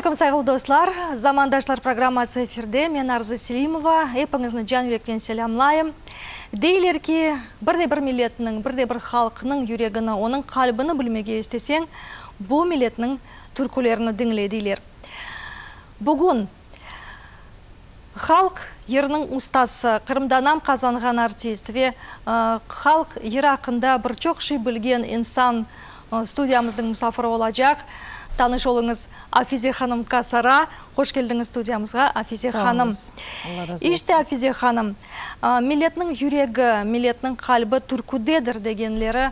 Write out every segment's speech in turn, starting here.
aleyküm, sayğılı dostlar! Zamandaşlar programması efirde. Men Arzu Selimova. Epiñizni can yürekten selâmlayım. Deyler ki, bir de bir milletniñ, bir de bir halqnıñ yüregini, onıñ qalbini bilmege isteseñ, bu milletniñ türkülerini diñle, deyler. Bugün halq yırınıñ ustası, Qırımda nam qazanğan artist ve halq yırı aqqında bir çoq şey bilgen insan studiyamıznıñ musafiri olacaq. Tanış oluñız, Afize hanım Kasara. Hoş keldiñiz studiyamızğa, Afize hanım. İşte, Afize hanım, milletniñ yüregi, milletniñ qalbi türküdedir degenleri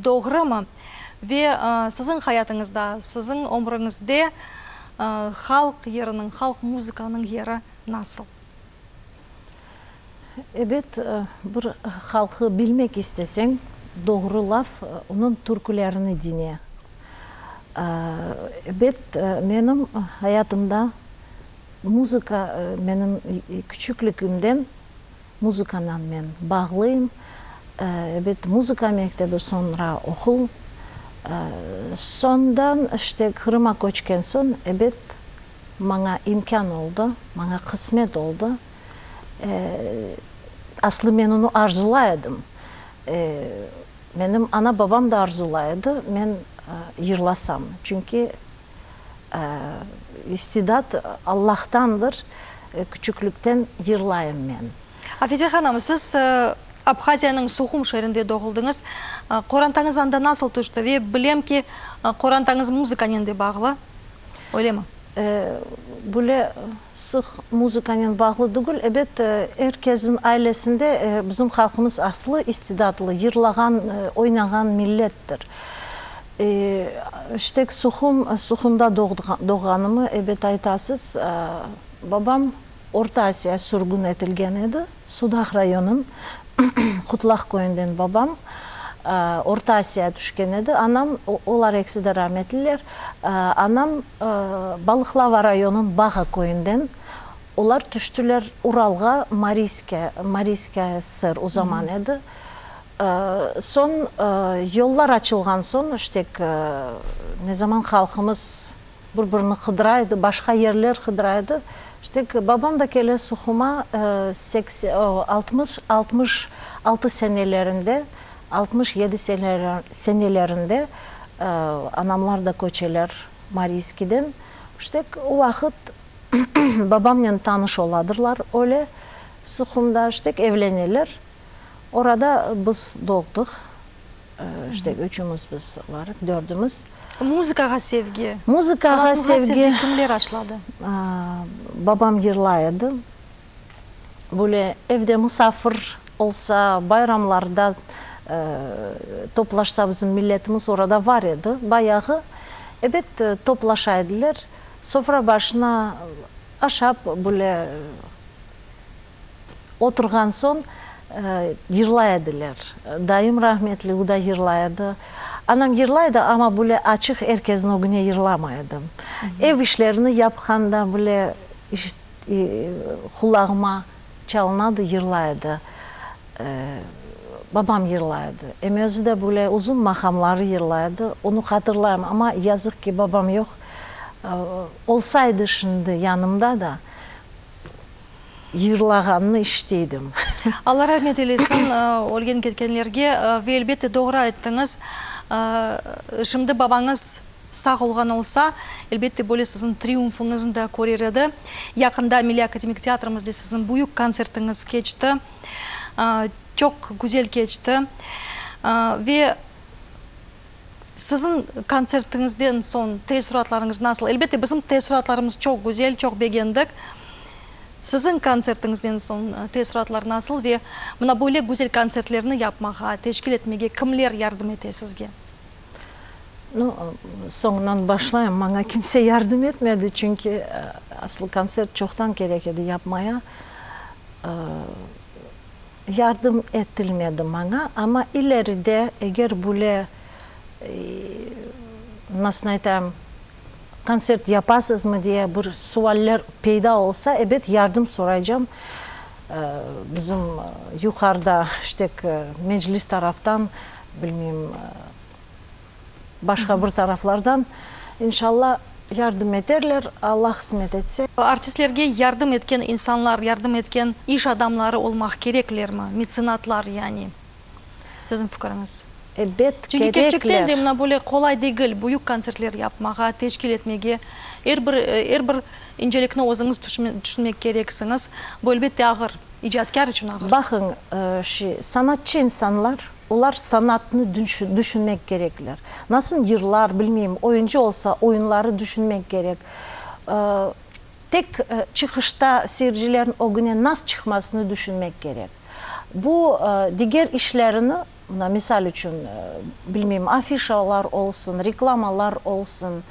doğrumı? Ve siziñ hayatıñızda, siziñ ömrüñizde Halq yırınıñ, halq muzıkanıñ yeri nasıl? Ebet, bir halqı bilmek isteseñ, doğru laf, onıñ türkülerini diñe. Ebet, menim hayatımda muzıka, menim küçükligimden muzıkanan men bağlıyım. Ebet, muzıka mektebi, soñra oqul. Soñdan, işte, Qırıma köçken soñ, ebet, maña imkân oldı, maña qısmet oldı. Aslı men onı arzulay edim. Menim ana-babam da arzulay edi, men yırlasam. Çünki istidat Allahtandır, küçüklikten yırlayım men. Afize hanım, siz Abhaziyanıñ Suhum şeerinde doğuldıñız. Qorantañız anda nasıl tüşti? Ve bilem ki, qorantañız muzıkanen de bağlı, öylemi? Böyle sıq muzıkanen bağlı degil. Ebet, er kesniñ ailesinde bizim halqımız aslı istidatlı, yırlağan, oynağan millettir. İşte, Suhum, Suhumda doğğanımı, ebet, aytasız. Babam Orta Asiya sürgün etilgen edi. Sudaq rayonıñ Qutlaq köyünden babam Orta Asiya tüşken edi. Anam, olar ekisi de rametliler. Anam Balıqlava rayonıñ Bağa köyünden. Olar tüştüler Uralğa, Mariyskiy, Mariyskiy SSR o zaman edi. Soñ yollar açılğan soñ, işte, ne zaman halqımız Bir-birini qıdıra edi, başqa yerler qıdıra edi. İşte, babam da kele Suhuma 66 senelerinde, 67 senelerinde anamlar da köçeler Mariyskiden. İşte, o vaqıt babamnen tanış oladırlar öyle Suhumda, işte, evleneler. Orada biz doğdıq. İşte, üçümiz biz varıq, dördümiz. Muzıkağa sevgi, Muzıkağa sanatımızğa sevgi kimler aşladı? Babam yırlay edi. Böyle evde musafir olsa, bayramlarda toplaşsa bizim milletimiz orada var edi bayağı. Ebet, toplaşa ediler. Sofra başına aşap, böyle Oturğan soñ yırlay ediler. Dayım rahmetli, o da yırlay edi. Anam yırlay edi, amma böyle açıq er kesniñ ögüne yırlamay edi. Ev işlerini yapqanda bile qulağıma çalınadı, yırlay edi. Babam yırlay edi. Em özü de böyle uzun maqamları yırlay edi. Onı hatırlayım, amma yazıq ki, babam yoq. Olsaydı şimdi yanımda da, Yırlağanını işiteydim. Alla rahmet eylesin ölgen ketkenlerge ve elbette doğru ayttıñız şimdi babañız sağ olğan olsa elbette böyle siziñ triumfıñıznı da körer edi. Yaqında Milliy akademik teatrımızda siziñ büyük kontsertiñiz keçti çoq güzel keçti ve Siziñ kontsertiñizden soñ teessuratlarıñız nasıl? Elbette, bizim teessuratlarımız çoq güzel, çoq begendik. Siziñ kontsertiñizden soñ teessuratlar nasıl ve mına böyle güzel kontsertlerni yapmağa, teşkil etmege kimler yardım ete sizge? Nu, soñundan başlayım. Maña kimse yardım etmedi, çünki asıl kontsert çoqtan kerek edi yapmaya. Yardım etilmedi maña, amma ileride eger böyle, nasıl aytayım, kontsert yapasızmı diye bir sualler peyda olsa, ebet, yardım soraycam. Bizim yuqarıda, işte, meclis taraftan, bilmeyim, başqa bir taraflardan, inşallah. Yardım eterler, Alla qısmet etse. Artistlerge yardım etken insanlar, yardım etken iş adamları olmaq kereklermi, metsenatlar yani? Siziñ fikiriñiz? Ebet, Çünki kerçekten de kerekler. mına böyle qolay degil büyük kontsertler yapmağa, teşkil etmege. Er bir, er bir incelikni özüñiz tüşünmek kereksiñiz. Bu, elbette, ağır, icatkâr içün ağır. Baqıñ, şi, sanatçı insanlar, olar sanatnı düşünmek kerekler. Nasıl yırlar, bilmeyim, oyuncı olsa, oyunları düşünmek kerek. Tek çıqışta seyircilerniñ ögüne nas çıqmasını düşünmek kerek. Bu diger işlerini, mına, misal içün, bilmeyim, afişalar olsun, reklamalar olsun,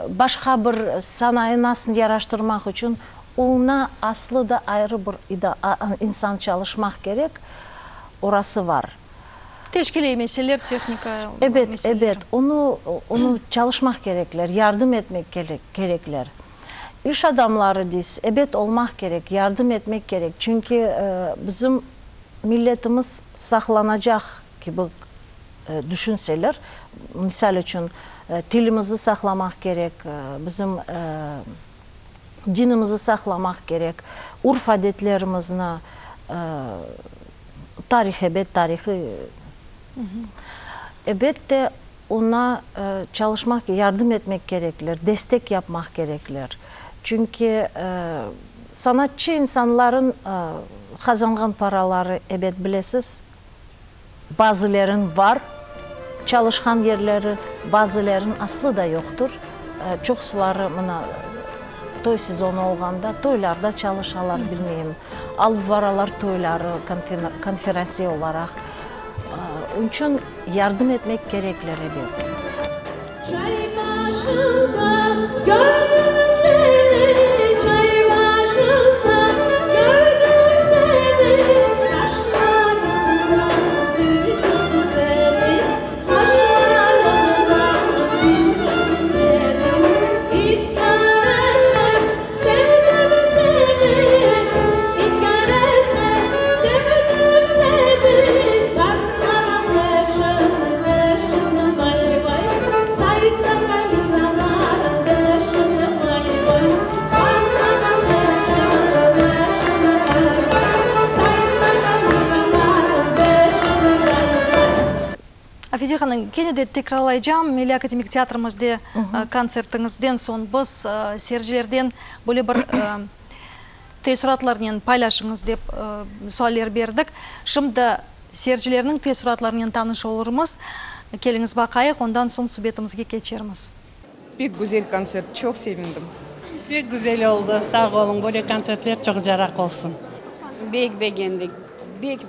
başqa bir sanayı nasıl yaraştırmaq içün, oña aslı da ayrı bir insan çalışmaq kerek, orası var. Teşkiliy meseleler, tehnika Ebet, meseleleri. ebet, onı, onı çalışmaq kerekler, yardım etmek kerekler. İş adamları deysiz, ebet, olmaq kerek, yardım etmek kerek, çünki bizim milletimiz saqlanacaq kibi düşünseler, misal içün, tilimizni saqlamaq kerek, bizim dinimizni saqlamaq kerek, urf-adetlerimizni, tarih, ebet, tarihı, ebet de, oña çalışmaq, yardım etmek kerekler, destek yapmaq kerekler. Çünki sanatçı insanların qazanğan paraları, ebet, bilesiz, Bazılerın var çalışqan yerleri, bazılerın aslı da yoqtır. Çoqsuları mına toy sezonı olğanda toylarda çalışalar, bilmeyim, alıp baralar toyları konferansiye olaraq. Onıñ içün yardım etmek kerekler, ebet. Çay başında kördim seni, çay başında kördim seni, Qaşlarından bildim seni, qaşlarından bildim seni, İnkâr etme, sevdim seni, İnkâr etme, sevdim seni, Qartlarım beşin, beşin, vay, vay, Saysa qaynanar beşin, vay, vay, Qartlarım beşin, beşin, vay, vay, Saysa qaynanar beşin, vay, vay. Afize hanım, kene de tekrarlaycam, Milliy akademik teatrimizde kontsertiñizden soñ biz seyircilerden böyle bir teessuratlarnen paylaşıñız dep sualler berdik. Şimdi seyircilerniñ teessuratlarınen tanış olurmız. Keliñiz baqayıq, ondan soñ subetimizge keçermiz. Pek güzel kontsert, çoq sevindim. Pek güzel oldı, sağ oluñ, böyle kontsertler çoqcaraq olsun. Bek begendik, bek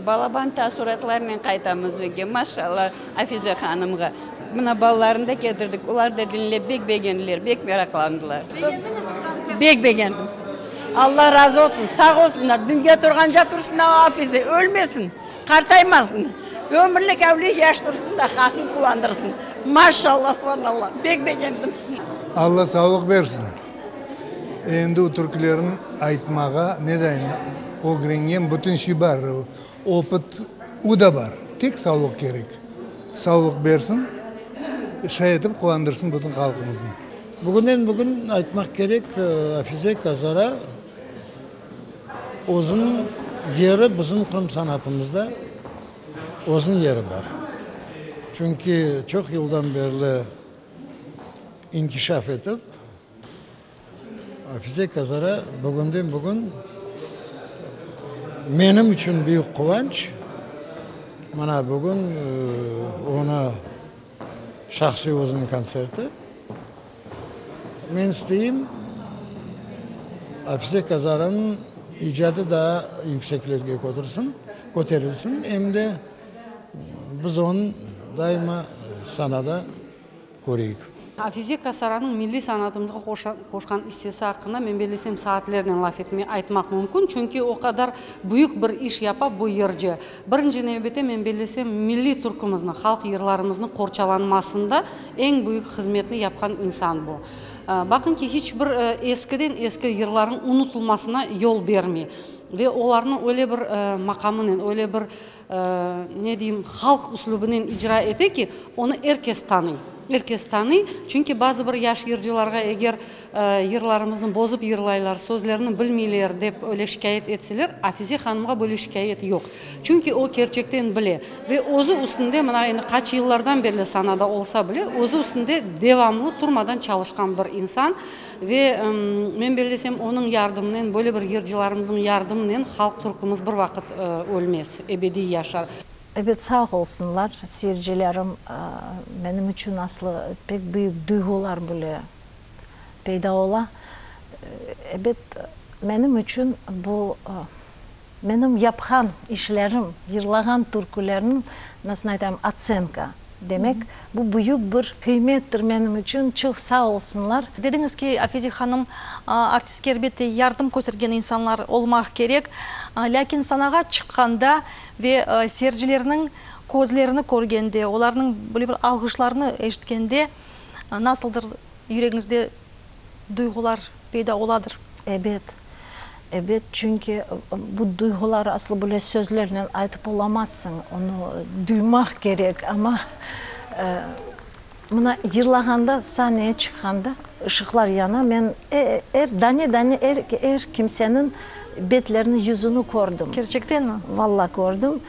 balaban taassuratlarnen qaytamız üyge, maşallah Afize hanımğa. Mına balalarını da ketirdik, olar da diñlep bek begendiler, bek meraqlandılar. Begendiñizmi kontsertni? Bek begendim. Alla razı olsun, sağ olsunlar, dünya turğanca tursın Afize, ölmesin. Qartaymasın, ömürlik avle yaş tursın da halqnı quvandırsın. Maşallah, subhanallah, bek begendim. Alla sağlıq bersin. Endi o türkülerni aytmağa, ne dayın, ögrengen bütün şey bar, opıt u da bar, tek sağlıq kerek. Sağlıq bersin, şay etip quvandırsın bütün halqımıznı. Bugünden bugün aytmaq kerek, Afize Kazara Özüniñ yeri bizim Qırım sanatımızda özüniñ yeri bar. Çünki çoq yıldan berli inkişaf etip, Afize Kazara bugünden bugün menim içün büyük quvanç, mına bugün onı şahsiy özüniñ kontserti. Men isteyim, Afize Kazaranıñ icadı daa yükseklerge kötürsün, köterilsin, em de biz onı daima sanada köreyik. Afize Kasaranıñ milliy sanatımızğa qoşqan issesi aqqında, men bellesem, saatlernen laf etme, aytmaq mümkün, çünki o qadar büyük bir iş yapa bu yırcı. Birinci nevbette, men bellesem, milliy türkümizni, halq yırlarımıznı qorçalanmasında eñ büyük hızmetni yapqan insan bu. Baqıñ ki, hiç bir eskiden eski yırlarnıñ unutılmasına yol bermey. Ve olarnı öyle bir maqamınen, öyle bir, ne deyim, halq üslübinen icra ete ki, onı er kes tanıy. Er kes tanıy, çünki bazı bir yaş yırcılarğa eger yırlarımıznı bozıp yırlaylar, sözlerini bilmeyler dep öyle şikâyet etseler, Afize hanımğa böyle şikâyet yoq. Çünki o kerçekten bile ve özü üstünde, mına endi qaç yıllardan berli sanada olsa bile, özü üstünde devamlı turmadan çalışqan bir insan. Ve men bellesem, onıñ yardımınen, böyle bir yırcılarımıznıñ yardımınen halq türkümiz bir vaqıt ölmez, ebediy yaşar. Ebet, sağ olsunlar, seyircilerim, menim içün aslı pek büyük duyğular bile peyda ola. Ebet, menim içün bu, menim yapqan işlerim, yırlağan türkülerniñ, nasıl aytayım, otsenka, demek, bu büyük bir qıymettir menim içün, çoq sağ olsunlar. Dediñiz ki, Afize hanım, artistke elbette yardım köstergen insanlar olmaq kerek, lâkin sanağa çıqqanda ve seyircilerniñ közlerini körgende, olarnıñ böyle bir alğışlarını eşitkende nasıldır yüregiñizde duyğular peyda oladır? Ebet, ebet, çünki bu duyğular aslı böyle sözlernen aytıp olamazsıñ, onı duymaq kerek, amma mına yırlağanda, saneye çıqqanda, ışıqlar yana, men er dane-dane er er kimseniñ betlerini, yüzüni kördim. Kerçektenmi? Valla kördim.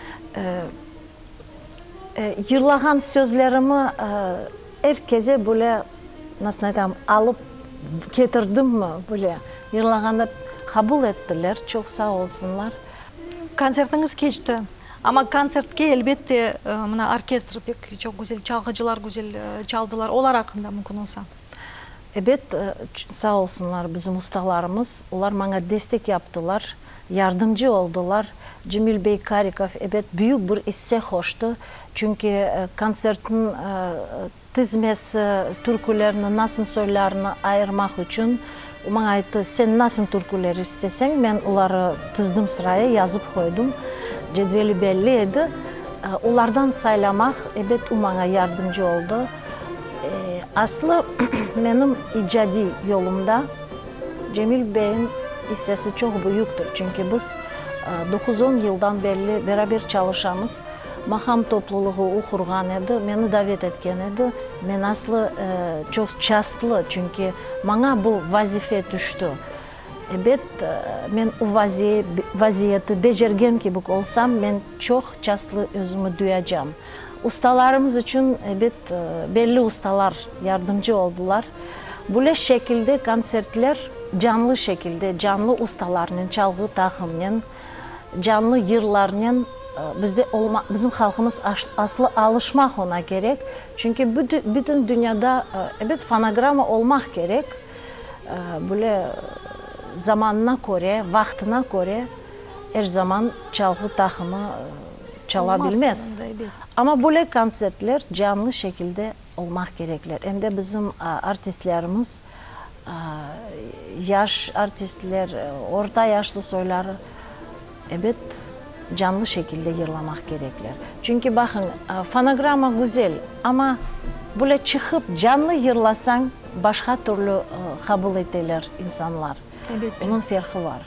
Yırlağan sözlerimi er keze böyle, nasıl aytam, alıp ketirdimmi böyle, yırlağanda qabul ettiler, çoq sağ olsunlar. Kontsertiñiz keçti, amma kontsertke, elbette, mına orkestr pek çoq güzel, çalğıcılar güzel çaldılar, olar aqqında mümkün olsa. Ebet, sağ olsunlar bizim ustalarımız, olar maña destek yaptılar, yardımcı oldılar. Cemil bey Karikov, ebet, büyük bir isse qoştı, çünki kontsertniñ tizmesi, türkülerni nasıl soylarını ayırmaq içün, o maña ayttı, sen nasıl türküler isteseñ, men oları tizdim sıraya, yazıp qoydım, cedveli belli edi, olardan saylamaq, ebet, o maña yardımcı oldı. Aslı menim icadiy yolumda Cemil beyniñ issesi çoq büyüktir, çünki biz doquz-on yıldan berli beraber çalışamız. Maqam toplulığı o qurğan edi, meni davet etken edi. Men aslı çoq çastlı, çünki maña bu vazife tüşti. Ebet, men o vaziyeti becergen kibik olsam, men çoq çastlı özümi duyacam. Ustalarımız içün, ebet, belli ustalar yardımcı oldılar. Böyle şekilde kontsertler canlı şekilde, canlı ustalarnen, çalğı taqımnen, canlı yırlarnen bizde olma, bizim halqımız aslı alışmaq oña kerek. Çünki bütün dünyada, ebet, fonogramma olmaq kerek, böyle zamanına köre, vaqtına köre er zaman çalğı taqımı çala bilmez. Amma böyle kontsertler canlı şekilde olmaq kerekler. Em de bizim artistlerimiz, yaş artistler, orta yaşlı soyları, ebet, canlı şekilde yırlamaq kerekler. Çünki, baqıñ, fonogramma güzel, amma böyle çıqıp canlı yırlasañ, başqa türlü qabul eteler insanlar. Onıñ ferqı bar.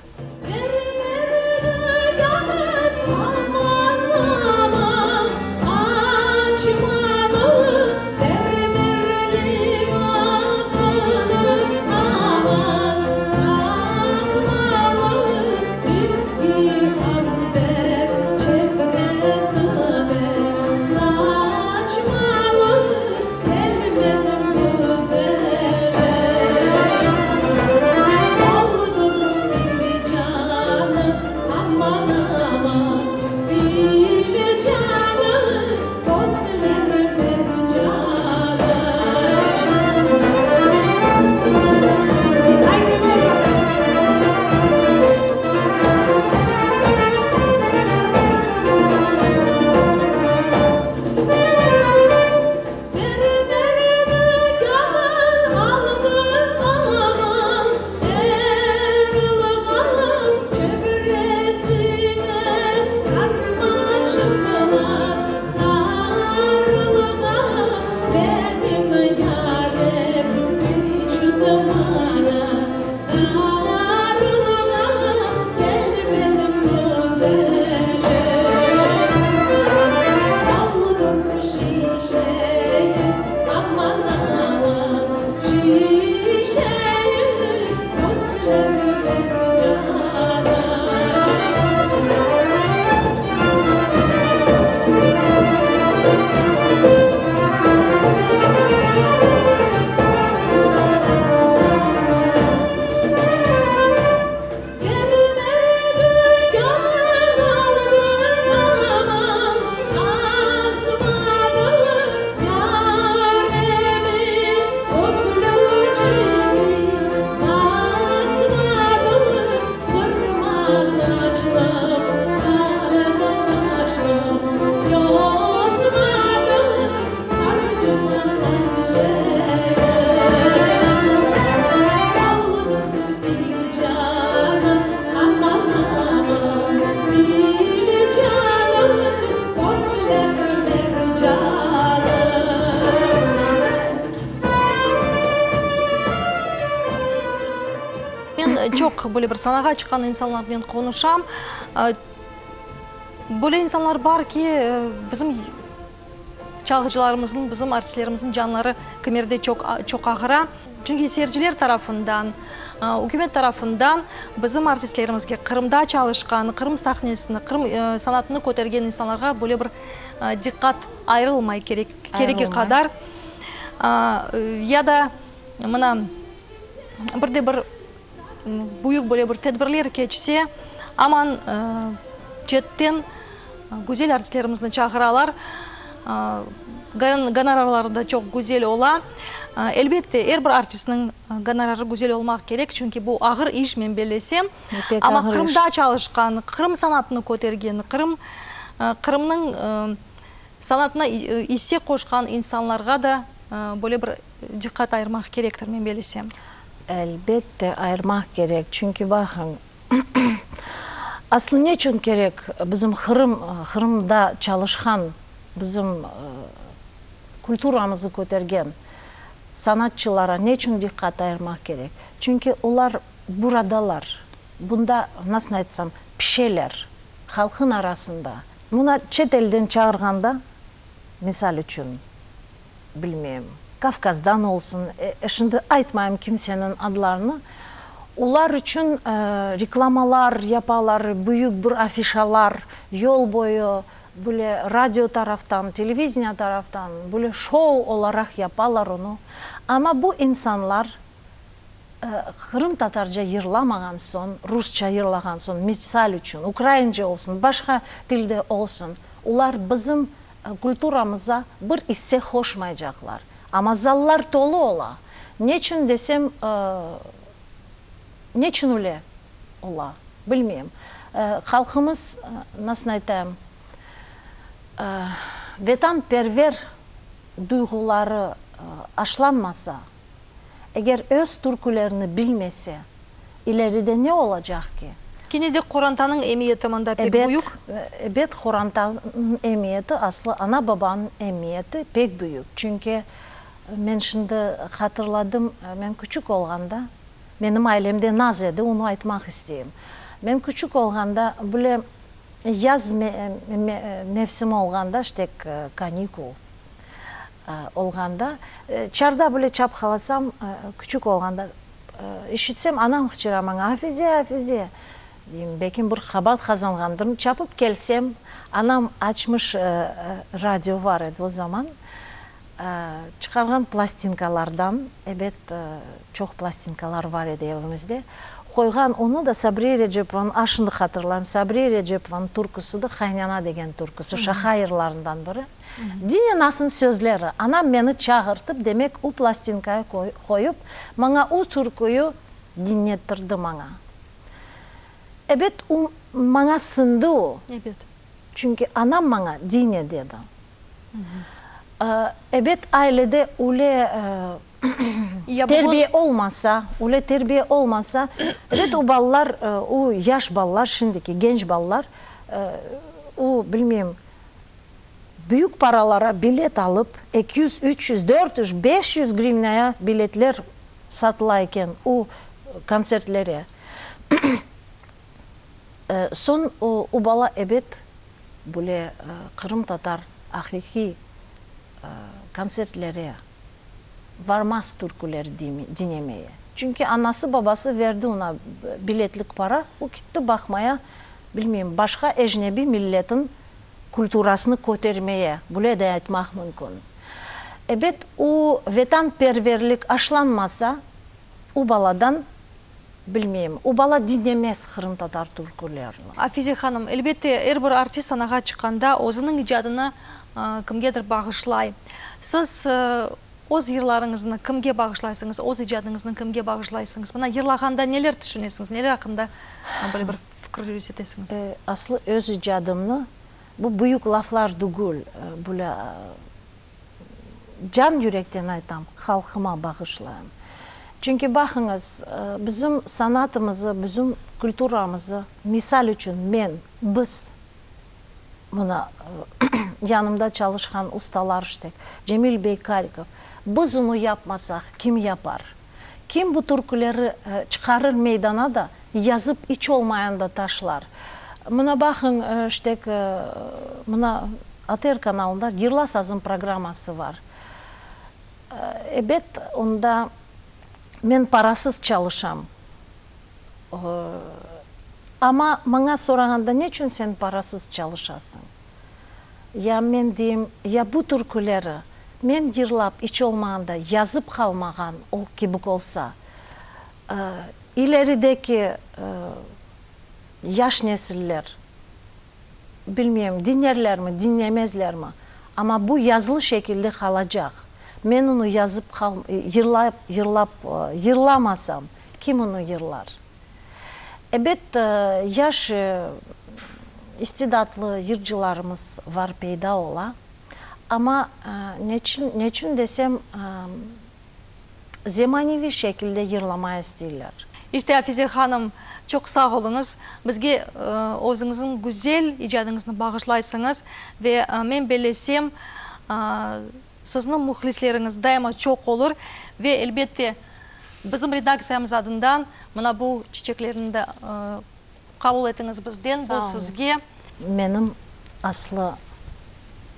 Saçlım, sarı qaşlım, Yozğatım, sarıcığım Ayşe'm. Bir canım, aman aman, Bir canım, dost ile Ömer canım. Men çoq böyle bir sanağa çıqqan insanlarnen qonuşam. Böyle insanlar bar ki, bizim çalğıcılarımıznıñ, bizim artistlerimizniñ canları kimerde çoq çoq ağıra. Çünki seyirciler tarafından, ükümet tarafından bizim artistlerimizge, Qırımda çalışqan, Qırım sahnesini, Qırım sanatını kötergen insanlarğa böyle bir diqqat ayırılmay keregi qadar. Ya da mına bir de bir büyük böyle bir tedbirler keçse, aman çetten güzel artistlerimizni çağıralar, gonorarları da çoq güzel ola. Elbette, er bir artistniñ gonorarı güzel olmaq kerek, çünki bu ağır iş, men bellesem. Amma Qırımda çalışqan, Qırım sanatını kötergen, Qırım, Qırımnıñ sanatına isse qoşqan insanlarğa da böyle bir diqqat ayırmaq kerektir, men bellesem. Elbette, ayırmaq kerek, çünki baqıñ, aslı neçün kerek bizim Qırım, Qırımda çalışqan, bizim kulturamızı kötergen sanatçılara neçün diqqat ayırmaq kerek? Çünki olar buradalar, bunda, nasıl aytsam, pişeler, halqın arasında. Mına çet elden çağırğanda, misal içün, bilmeyim, Kavkazdan olsun, şimdi aytmayım kimseniñ adlarını, olar içün reklamalar yapalar, büyük bir afişalar, yol boyu, böyle radio taraftan, televideniye taraftan, böyle şou olaraq yapalar onı. Amma bu insanlar qırımtatarca yırlamağan soñ, rusça yırlağan soñ, misal içün, ukraince olsun, başqa tilde olsun, olar bizim Kulturamıza bir isse qoşmaycaqlar. Amma zallar tolu ola. Neçün desem, neçün öyle ola, bilmeyim. Halqımız, nasıl aytayım, vetanperver duyğuları aşlanmasa, Eger öz türkülerini bilmese, ileride ne olacaq ki? Kene de qorantanıñ emiyeti mında pek büyük. Ebet, qorantanıñ emiyeti, aslı ana-babanıñ emiyeti pek büyük. Çünki men şimdi hatırladım, men küçük olğanda, menim ailemde naz edi, onı aytmaq isteyim. Men küçük olğanda, böyle yaz mevsimi olğanda, işte kanikul, Olğanda, çarda bile çapqalasam, küçük olğanda, işitsem, anam qıçıra maña, Afize, Afize! Deyim, belkim bir qabaat qazanğandırım. Çapıp kelsem, anam açmış, radio bar edi o zaman, çıqarğan plastinkalardan, ebet, çoq plastinkalar bar edi evimizde, qoyğan onı da Sabriye Recepovanıñ, a şimdi hatırlayım, Sabriye Recepovanıñ türküsüdi, Qaynana degen türküsü, şaha yırlarından biri. Dinenasıñ sözleri, Anam meni çağırtıp, demek, u plastinkayı qoyıp, maña u türküyü diñlettirdi maña. Ebet, u maña sindi o. Ebet. Çünki anam maña dine dedi. Ebet, ailede öyle terbiye olmasa, öyle terbiye olmasa, ebet, o balalar, o yaş balalar, şimdiki genç balalar, o, bilmeyim, Büyük paralara bilet alıp, 200, 300, 400, 500 grivnaya biletler satıla eken o kontsertlere. Soñ o bala ebet böyle qırımtatar aqiqiy kontsertlere varmaz türküler diñemeye. Çünki anası babası verdi oña biletlik para, o kitti baqmaya, bilmeyim, başqa ecnebiy milletin kulturasını kötermeye, böyle de aytmaq mümkün. Ebet, o vetanperverlik aşlanmasa, o baladan, bilmeyim, o bala diñlemez qırımtatar türkülerini. Afize hanım, elbette, er bir artist sanağa çıqqanda özüniñ icadını kimgedir bağışlay. Siz öz yırlarıñıznı kimge bağışlaysıñız, öz icadıñıznı kimge bağışlaysıñız? Mına yırlağanda neler tüşünesiñiz, neler aqqında böyle bir. fikir yürsetesiñiz? Aslı öz icadımnı, bu büyük laflar tügül, böyle can yürekten aytam, halqıma bağışlayım. Çünki baqıñız, bizim sanatımızı, bizim kulturamızı, misal içün men, biz, mına, yanımda çalışqan ustalar işte, Cemil bey Karikov, biz onı yapmasaq, kim yapar? Kim bu türküleri çıqarır meydana da, yazıp iç olmayan da taşlar? Mına baqıñ, işte, mına ATR kanalında Yırla sazım programması var. Ebet, onda men parasız çalışam. Amma maña sorağanda, neçün sen parasız çalışasıñ? Ya men deyim, ya bu türküleri men yırlap iç olmağanda yazıp qalmağan ol kibik olsa, ilerideki yaş nesiller, bilmeyim, diñlerlermi, diñlemezlermi, amma bu yazılı şekilde qalacaq. Men onı yazıp qal, yırlap, yırlap, yırlamasam, kim onı yırlar? Ebet, yaş istidatlı yırcılarımız var, peyda ola. Amma neçün, neçün desem, zemaneviy şekilde yırlamaya isteyler. İşte, Afize hanım, çoq sağ oluñız. Bizge özüñizniñ güzel icadıñıznı bağışlaysıñız ve men bellesem, Sizniñ mühlisleriñiz daima çoq olur ve, elbette, bizim redaktsiyamız adından mına bu çiçeklerni de qabul etiñiz bizden, bu sizge. Menim aslı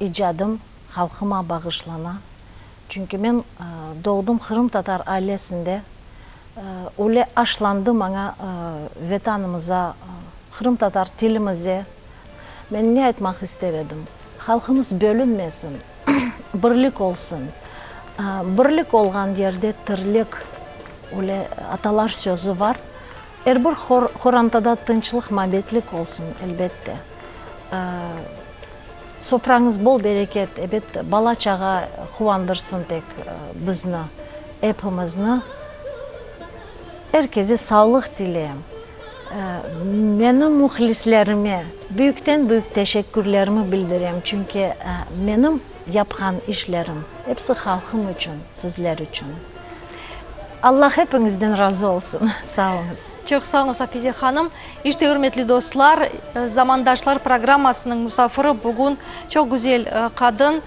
icadım halqıma bağışlana. Çünki men doğdım qırımtatar ailesinde, öyle aşlandı maña Vetanımıza, qırımtatar tilimize. Men ne aytmaq ister edim? Halqımız bölünmesin, birlik olsun. Birlik olğan yerde tirlik, öyle atalar sözü var. Er bir qorantada tınçlıq, mabetlik olsun, elbette. Sofrañız bol bereket, ebet, bala-çağa quvandırsın tek bizni, epimizni. Er keze sağlıq tileyim. Menim mühlislerime büyükten-büyük teşekkürlerimi bildirem, çünki menim yapqan işlerim episi halqım içün, sizler içün. Allah epiñizden razı olsun. Sağ oluñız. Çoq sağ oluñız, Afize hanım. İşte, ürmetli dostlar, Zamandaşlar programmasınıñ musafiri bugün çoq güzel qadın,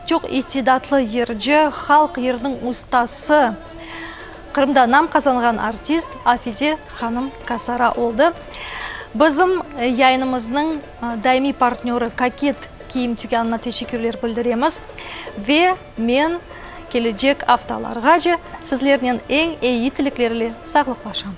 çoq istidatlı yırcı, halq yırınıñ ustası, Qırımda nam qazanğan artist Afize hanım Kasara oldı. Bizim yayınımıznıñ daimiy partnörı Koket kiyim tükânına teşekkürler bildiremiz ve men kelecek aftalarğace sizlernen eñ eyi tilekler ile sağlıqlaşam.